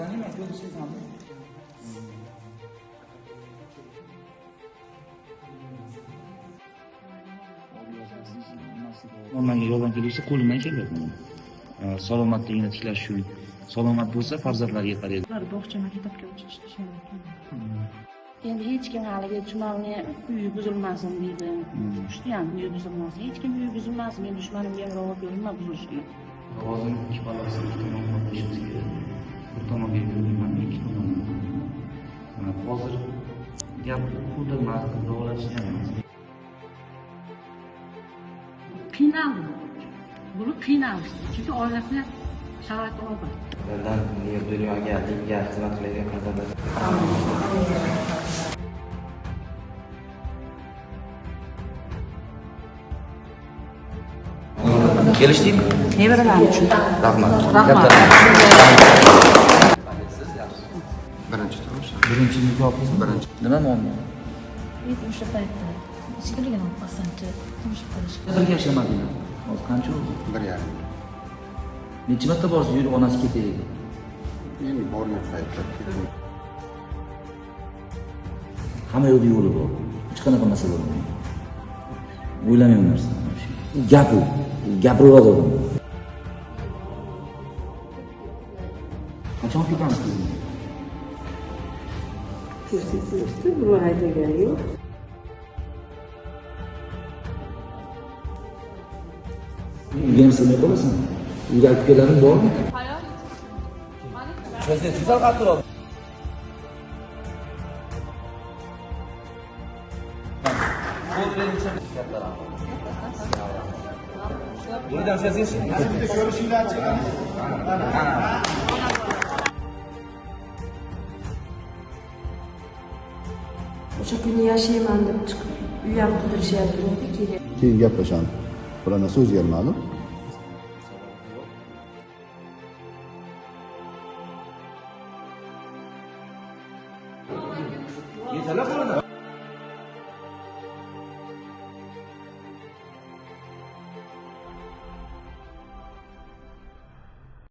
Taniyman, ko'rishsanmi? Menga yordam kelsa qo'limdan keladi. Salomatligini tiklash shu. Salomat bo'lsa farzandlarga qaraydi. Ular bog'cha maktabga o'tishishadi. Endi hech kim haligi Chumolni uyi buzilmasin deydi. Judayam uyi buzilmasin. Hech kim uyi buzilmasin. Men dushmanimga ham ravo ko'rmayman buzilishini. Hozir ikki balasi ikki tomonga qo'shimiz kerak. Bir tomonga yurmayman, ikki tomonga. Hozir gap pulda emas, davolashda emas. Qiynaldi. Buni qiynaldi. Chunki oilasini sharoiti og'ir. Bundan dunyoga, dinga xizmat qiladigan farzandlar. Kelishdikmi? Nevaralar uchun. Rahmat. Rahmat. Birinchi turmush. Birinchi nikohingizmi? Birinchi. Nima muammo? Endi o'sha paytda ichkiligini olmasamchi turmush qurishga. Birga yashamadinglar. Hozir qancha bo'ldi? 1,5 yil. Necha marta borsiz yurib onasi ketaydi? Endi borgan paytda ketdim. Hamma yo'lda yo'li bor. Hech qanaqa masala bo'lmaydi. O'ylamang u narsani. U gap u. Gapiraveradi odam. Qachon ketamiz qizim? Ko'rsatishdi, birov haydagani yo'q. Uyga ham sig'may qolasan. Uyga aka-ukalaring bormi? Sal qattiqroq. O'sha kuni yashayman deb chiqib, uy ham qidirishyapti, keyin. Keyin gaplashamiz. Biror narsa o'zgarmadi. Yetalab bo'ladi.